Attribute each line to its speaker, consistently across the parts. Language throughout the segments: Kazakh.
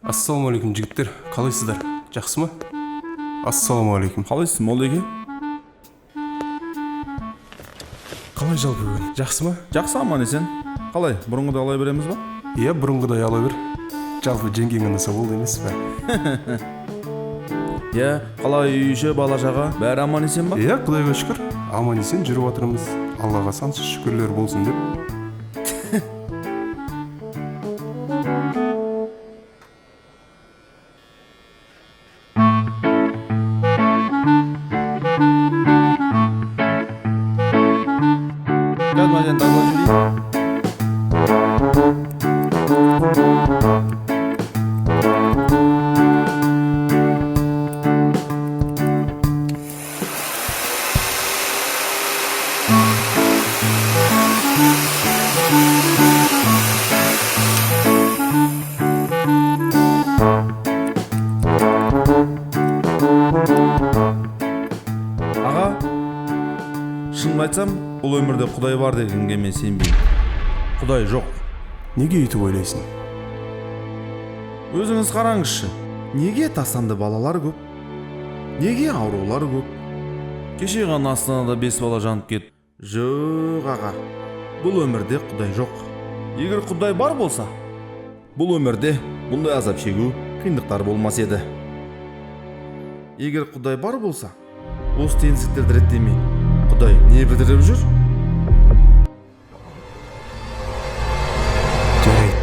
Speaker 1: Ассалаумағалейкум, жігіттер, қалайсыздар? Жақсы ма? Ассалаумағалейкум.
Speaker 2: Қалайсыз, Молдеке?
Speaker 1: Қалай жалпы бүгін? Жақсы ма?
Speaker 2: Жақсы, аман есен. Қалай, бұрынғыдай ала береміз ба?
Speaker 1: Иә, бұрынғыдай ала бер. Жалпы жеңгең ұнаса болды емес пе?
Speaker 2: Иә, қалай үй іші, бала шаға, бәрі аман есен ба?
Speaker 1: Иә, құдайға шүкір, аман есен жүріп жатырмыз. Аллаға сансыз шүкірлер болсын деп.
Speaker 2: Қазір мына тазалап жіберейін. Аға, шынын айтсам, бұл өмірде Құдай бар дегенге мен сенбеймін. Құдай жоқ.
Speaker 1: Неге өйтіп ойлайсың?
Speaker 2: Өзіңіз қараңызшы. Неге тастанды балалар көп? Неге аурулар көп? Кеше ғана Астанада 5 бала жанып кетті. Жоқ, аға. Бұл өмірде Құдай жоқ. Егер Құдай бар болса, бұл өмірде бұндай азап шегу, қиындықтар болмас еді. Егер Құдай бар болса, осы теңсіздіктерді реттемей, Құдай не бітіріп жүр?
Speaker 1: Жарайды.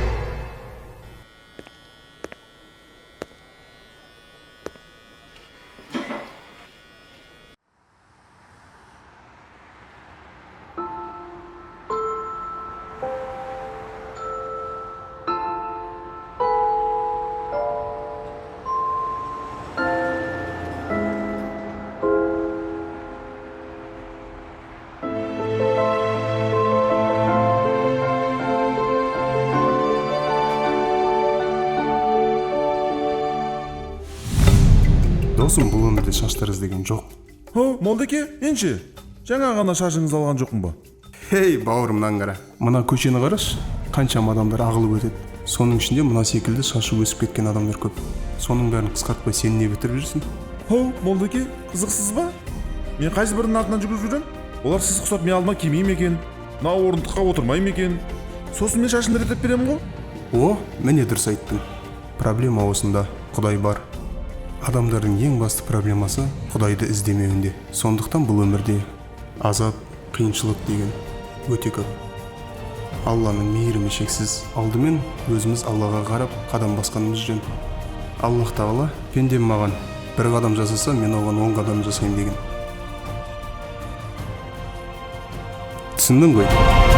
Speaker 1: Досым, бұл өмірде шаштараз деген жоқ.
Speaker 2: Хо, Молдеке, енші, жаңа ғана шашыңызды алған жоқпын ба?
Speaker 1: Хей, бауырым, мынаны қара. Мына көшені қарашы, қаншама адамдар ағылып өтеді. Соның ішінде мына секілді шашы өсіп кеткен адамдар көп. Соның бәрін қысқартпай сен не бітіріп жүрсің?
Speaker 2: Хо, Молдеке, қызықсыз ба? Мен қайсы бірінің артынан жүгіріп жүрем? Олар сіз құсап мен алдыма келмей ме екен? Мына орындыққа отырмай ма екен? Сосын мен шашымды реттеп беремін ғой.
Speaker 1: О, міне дұрыс айттың. Проблема осында, Құдай бар. Адамдардың ең басты проблемасы Құдайды іздемеуінде. Сондықтан бұл өмірде азап, қиыншылық деген өте көп. Алланың мейірімі шексіз. Алдымен өзіміз Аллаға қарап қадам басқанымыз жөн. Аллах тағала пендем маған бір қадам жасаса, мен оған 10 қадам жасаймын деген. Түсіндің ғой?